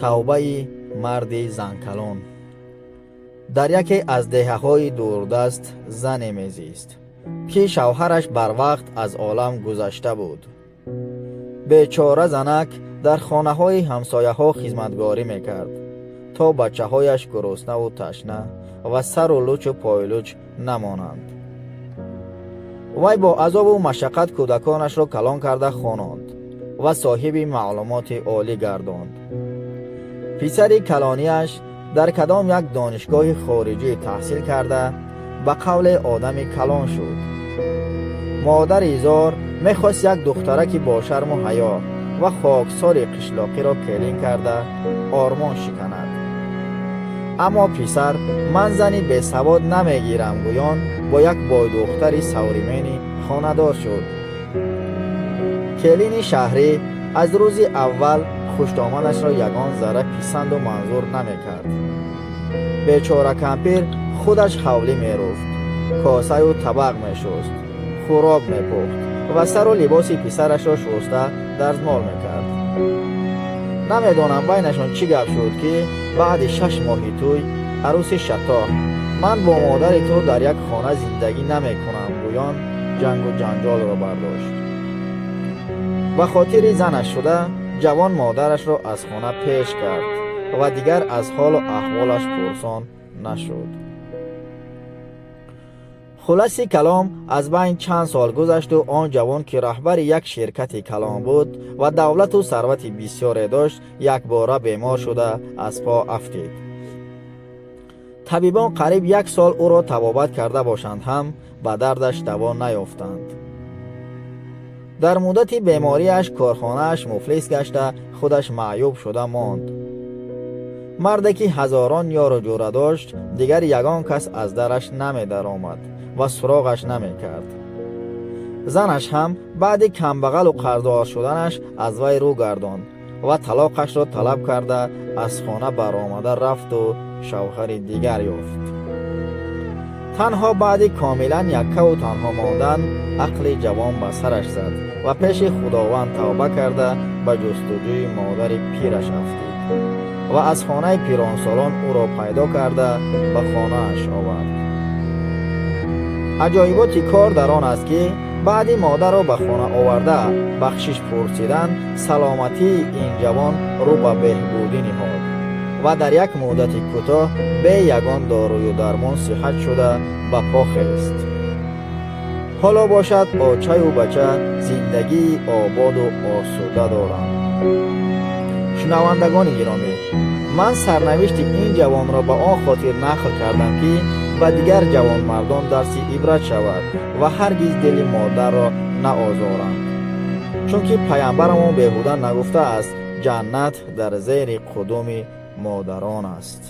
Тавбаи марди занкалон. Дар яке аз деҳаҳои дурдаст зане мезист, ки шавҳараш барвақт аз олам гузашта буд. Бечора занак дар хонаҳои ҳамсояҳо хизматгорӣ мекард, то бачаҳояш гуруснаву ташна ва сару лучу пойлуч намонанд. Вай бо азобу машаққат кӯдаконашро калон карда хононд ва соҳиби маълумоти олӣ гардонд. Писари калонияш дар кадом як донишгоҳи хориҷӣ таҳсил карда, ба қавле одами калон шуд. Модари зор мехост як духтараки бошарму ҳаё ва хоксори қишлоқиро келин карда ормон шиканад. Аммо писар «Ман зани бесавод намегирам» гӯён бо як бойдухтари современный хонадор шуд. Келини шаҳрӣ аз рӯзи аввал хуштомадашро ягон зарра писанду манзур намекард. Бечора кампир худаш ҳавлӣ меруфт, косаю табақ мешуст, хӯрок мепухт ва сару либоси писарашро шуста дарзмол мекард. Намедонам, байнашон чӣ гап шуд, ки баъди 6 моҳи тӯй арӯси шаттоҳ «Ман бо модари ту дар як хона зиндагӣ намекунам» гӯён ҷангу ҷанҷолро бардошт. Ба хотири занаш шуда, ҷавон модарашро аз хона пеш кард ва дигар аз ҳолу аҳволаш пурсон нашуд. Хулоси калом, аз байн чанд сол гузашту он ҷавон, ки раҳбари як ширкати калон буд ва давлату сарвати бисёре дошт, якбора бемор шуда аз по афтид. Табибон қариб як сол ӯро табобат карда бошанд ҳам, ба дардаш даво наёфтанд. Дар муддати бемориаш корхонааш муфлис гашта, худаш маъюб шуда монд. Марде, ки ҳазорон ёру ҷӯра дошт, дигар ягон кас аз дараш намедаромад ва суроғаш намекард. Занаш ҳам баъди камбағалу қарздор шуданаш аз вай рӯ гардонд ва талоқашро талаб карда, аз хона баромада рафту шавҳари дигар ёфт. Танҳо баъди комилан яккаву танҳо мондан ақли ҷавон ба сараш зад ва пеши Худованд тавба карда, ба ҷустуҷӯи модари пираш афтид ва аз хонаи пиронсолон ӯро пайдо карда, ба хонааш овард. Аҷоиботи кор дар он аст, ки баъди модарро ба хона оварда, бахшиш пурсидан, саломатии ин ҷавон рӯ ба беҳбудӣ ниҳод ва дар як муддати кӯтоҳ бе ягон дорую дармон сиҳат шуда, ба по хест. Ҳоло бошад, очаю бача зиндагии ободу осуда доранд. Шунавандагони гиромӣ, ман сарнавишти ин ҷавонро ба он хотир нақл кардам, ки ба дигар ҷавонмардон дарси ибрат шавад ва ҳаргиз дили модарро наозоранд, чунки Паямбарамон беҳуда нагуфтааст: «Ҷаннат дар зери қудуми модарон аст».